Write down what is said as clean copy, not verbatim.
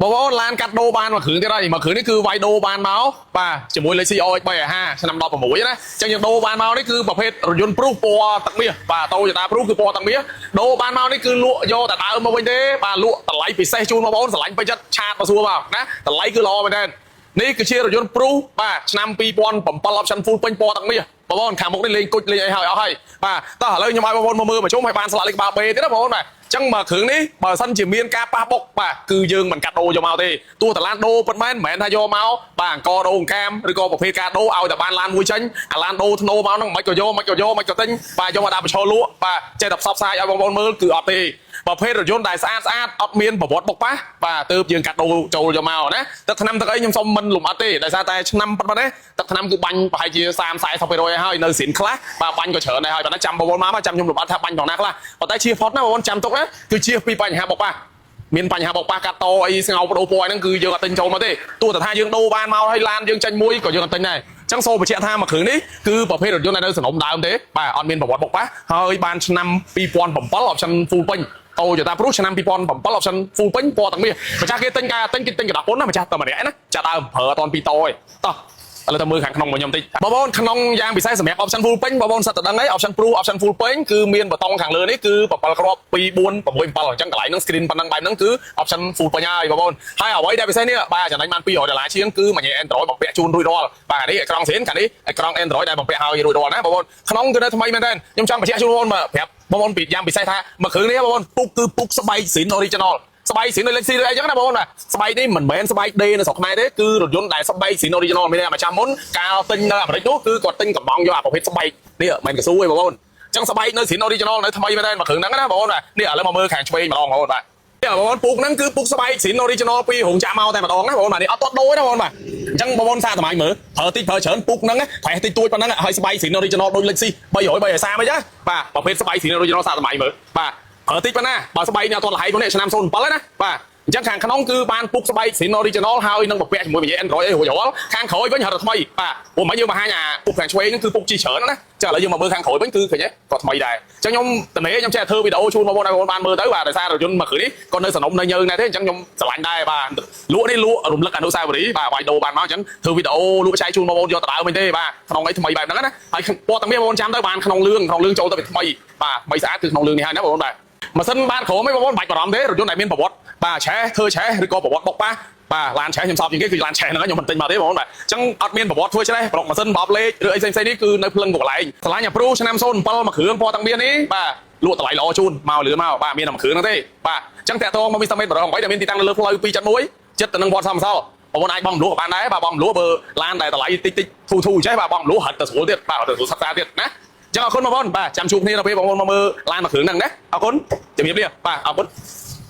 បងប្អូនឡានកាត់ដូរបានមួយគ្រឿងទៀតហើយមួយគ្រឿងនេះគឺវាយដូរបានមកបាទជាមួយលេខ CRX 350ឆ្នាំ16ណាអញ្ចឹងយើងដូរបានមកនេះគឺប្រភេទរថយន្ត Prius ពណ៌ទឹកមាសបាទ Toyota Prius គឺពណ៌ទឹកមាសដូរបានមកនេះគឺលក់យកតែដើមមកវិញទេបាទលក់តម្លៃពិសេសជូនបងប្អូនស្រឡាញ់ពេញចិត្ត chat មកសួរមកណាតម្លៃគឺល្អមែនទែននេះគឺជារថយន្ត Prius បាទឆ្នាំ2007 option full ពេញពណ៌ទឹកមាសបងប្អូនខាងមុខនេះលេងគុជលេងអីហើយអស់ហើយបាទតោះឥឡូវខ្ញុំឲ្យបងប្អូនមកមើលមកជុំឲ្យបានស្លាកលេខក្បាល B ទៀតណាបងប្អូនបាទចឹងមកគ្រឿងនេះបើសិនជាមានការប៉ះបុកបាទគឺយើងមិនកាត់ដូរយកមកទេទោះតឡានដូរពិតមែនមិនមែនថាយកមកបាទអង្គដូរអង្កាមឬក៏ប្រភេទការដូរឲ្យតែបានឡានមួយចេញអាឡានដូរធ្នូមកហ្នឹងមិនក៏យកមិនក៏យកមិនក៏ទិញបាទយកមកដាក់បញ្ឈរលក់បាទចេះតែផ្សព្វផ្សាយឲ្យបងប្អូនមើលគឺអត់ទេប្រភេទរថយន្តដែលស្អាតស្អាតអត់មានប្រវត្តិបុកប៉ះបាទទើបយើងកាត់ដូរចូលយកមកណាទឹកថ្នាំទឹកអីខ្ញុំសុំមិនលំអិតទេដោយសារតែឆ្នាំប៉ុណ្ណេះទឹកថ្នាំគឺបាញ់ប្រហែលជា30 40%ហើយនៅស៊ីនខ្លះបាទបាញ់ក៏ច្រើនដែរហើយប៉ុន្តែចាំបងប្អូនមកចាំខ្ញុំលំអិតថាបាញ់ត្រង់ណាខ្លះប៉ុន្តែជាផុតណាបងប្អូនចាំទុកណាគឺជាពីបញ្ហាបុកប៉ះមានបញ្ហាបុកប៉ះកាត់តអីស្ងោបដូរពណ៌ហ្នឹងគឺយើងអត់ទិញចូលមកទេទោះតែថាយើងដូរបានមកហើយឡានយើងចាញ់មួយក៏យើងអត់ទិញដែរចឹងសូមបញ្ជាក់ថាមួយគ្រឿងនេះគឺប្រភេទរថយន្តដែលនៅសំណុំដើមទេបាទអត់មានប្រវត្តិបុកប៉ះហើយបានឆ្នាំ2007 option full ពេញ Toyota Prius ឆ្នាំ2007 option full ពេញពណ៌ទាំងមាសម្ចាស់គេទិញការទិញគេទិញកដាពុនណាម្ចាស់តែម្នាក់ណាចាស់ដើមប្រើអត់តាន់ពីរតទេតោះឥឡូវទៅមើលខាងក្នុងរបស់ខ្ញុំតិចបងប្អូនក្នុងយ៉ាងពិសេសសម្រាប់ option full ពេញបងប្អូនសិតតែដឹងហើយ option Prius option full ពេញគឺមានបតង់ខាងលើនេះគឺ7គ្រាប់2 4 6 7អញ្ចឹងកន្លែងហ្នឹង screen ប៉ុណ្ណឹងបែបហ្នឹងគឺ option full ពេញហើយបងប្អូនហើយអ្វីដែលពិសេសនេះបាទចំណេញបាន200ដុល្លារជាងគឺមួយញ៉ែ Android បំពាក់ជូនរួចរាល់បាទនេះអេក្រង់ស្រីខាងនេះអេក្រង់ Android ដែលបំពាក់ឲ្យរួចរាល់ណាបងប្អូនក្នុងគឺនៅថ្មីមែនទែនខ្ញុំចង់បញ្ជាក់ជូនបងប្អូនមកប្រាប់បងប្អូនពីយ៉ាងពិសេសថាមួយគ្រឿងនេះបងប្អូនពុកគឺពុកស្បែកស៊ីន original ស្បែកស៊ីនលេខស៊ីឬអីចឹងណាបងប្អូនបាទស្បែកនេះមិនមែនស្បែកដេនៅស្រុកខ្មែរទេគឺរថយន្តដែលស្បែកស៊ីន original មានន័យថាមួយចាំមុនកាលទិញនៅអាមេរិកនោះគឺគាត់ទិញកំបងយកអាប្រភេទស្បែកនេះមិនមែនកស៊ូទេបងប្អូនចឹងស្បែកនៅស៊ីន original នៅថ្មីមែនទេមួយគ្រឿងហ្នឹងណាបងប្អូនបាទនេះឥឡូវមកមើលខាងឆ្វេងម្ដងបងប្អូនបាទនេះបងប្អូនពូកហ្នឹងគឺពូកស្បែកស៊ីន original ពីរោងចក្រមកតែម្ដងណាបងប្អូនបាទនេះអត់ទាត់ដូរទេណាបងប្អូនបាទអញ្ចឹងបងប្អូនសាកតម្លៃមើលប្រើតិចប្រើច្រើនពូកហ្នឹងប្រេះតិចតួចប៉ុណ្ណឹងហើយស្បែកស៊ីន original ដូចលេខស៊ី300 330អីចឹងបាទប្រភេទស្បែកស៊ីន original សាកតម្លៃមើលបាទប្រើតិចប៉ុណ្ណាបើស្បែកនេះអត់ទាន់លហៃផងនេះឆ្នាំ07ណាបាទអញ្ចឹងខាងក្នុងគឺបានពុកស្បែកស៊ីន original ហើយនឹងបំពាក់ជាមួយវិញ្ញា Android អីរួចរាល់ខាងក្រោយវិញរត់តែថ្មីបាទព្រោះមិនយើងបង្ហាញអាពុកខាងឆ្វេងហ្នឹងគឺពុកជីច្រើនណាចាឥឡូវយើងមកមើលខាងក្រោយវិញគឺឃើញទេក៏ថ្មីដែរអញ្ចឹងខ្ញុំតនេខ្ញុំចេះធ្វើវីដេអូជូនបងប្អូនឲ្យបងប្អូនបានមើលទៅបាទដោយសាររថយន្តមួយគ្រឿងនេះក៏នៅសនំនៅញើងដែរទេអញ្ចឹងខ្ញុំស្រឡាញ់ដែរបាទលក់នេះលក់រំលឹកអនុស្សាវរីយ៍បាទវាយដូរបានមកអញ្ចឹងធ្វើវីដេអូលក់ចែកជូនបងប្អូនយកទៅដើមវិញទេបាទក្នុងអីថ្មីបែបហ្នឹងណាហើយពណ៌ទាំងមាសបងប្អូនចាំទៅបានក្នុងលឿងក្នុងលឿងចូលទៅវាថ្មីបាទថ្មីស្អាតគឺក្នុងលឿងនេះហើយណាបងប្អូនបាទម៉ាស៊ីនបានក្រោមឯងបងប្អូនបាច់បារម្ភទេរថយន្តដែលមានប្រវត្តិបាទឆេះធ្វើឆេះឬក៏ប្រវត្តិបុកប៉ះបាទឡានឆេះខ្ញុំសោកជាងគេគឺឡានឆេះហ្នឹងខ្ញុំមិនទិញមកទេបងប្អូនបាទអញ្ចឹងអត់មានប្រវត្តិធ្វើឆេះប្រុកម៉ាស៊ីនបោបលេខឬអីផ្សេងៗនេះគឺនៅភ្លឹងកន្លែងស្រឡាញ់អា Prius ឆ្នាំ07មួយគ្រឿងពណ៌ទាំងមាននេះបាទលក់តម្លៃល្អជូនមកលឿនមកបាទមានតែមួយគ្រឿងហ្នឹងទេបាទអញ្ចឹងតាក់ទងមកមីសមេត108ដែលមានទីតាំងនៅលើផ្លូវ271ចិត្តទៅនឹងវត្តសំសល់បងប្អូនអាចបងមលក់ក៏បានដែរបាទបងមលក់បើឡានដែលតម្លៃតិចតិចធូធូចេះបាទបងមលក់ហិតទៅស្រួលទៀតបាទទៅស្រួលសិក្សាទៀតណាចឹងអរគុណបងប្អូនបាទចាំជួបគ្នាដល់ពេលបងប្អូនមកមើលឡានមួយគ្រឿងហ្នឹងណាអរគុណជំរាបលាបាទអរគុណ។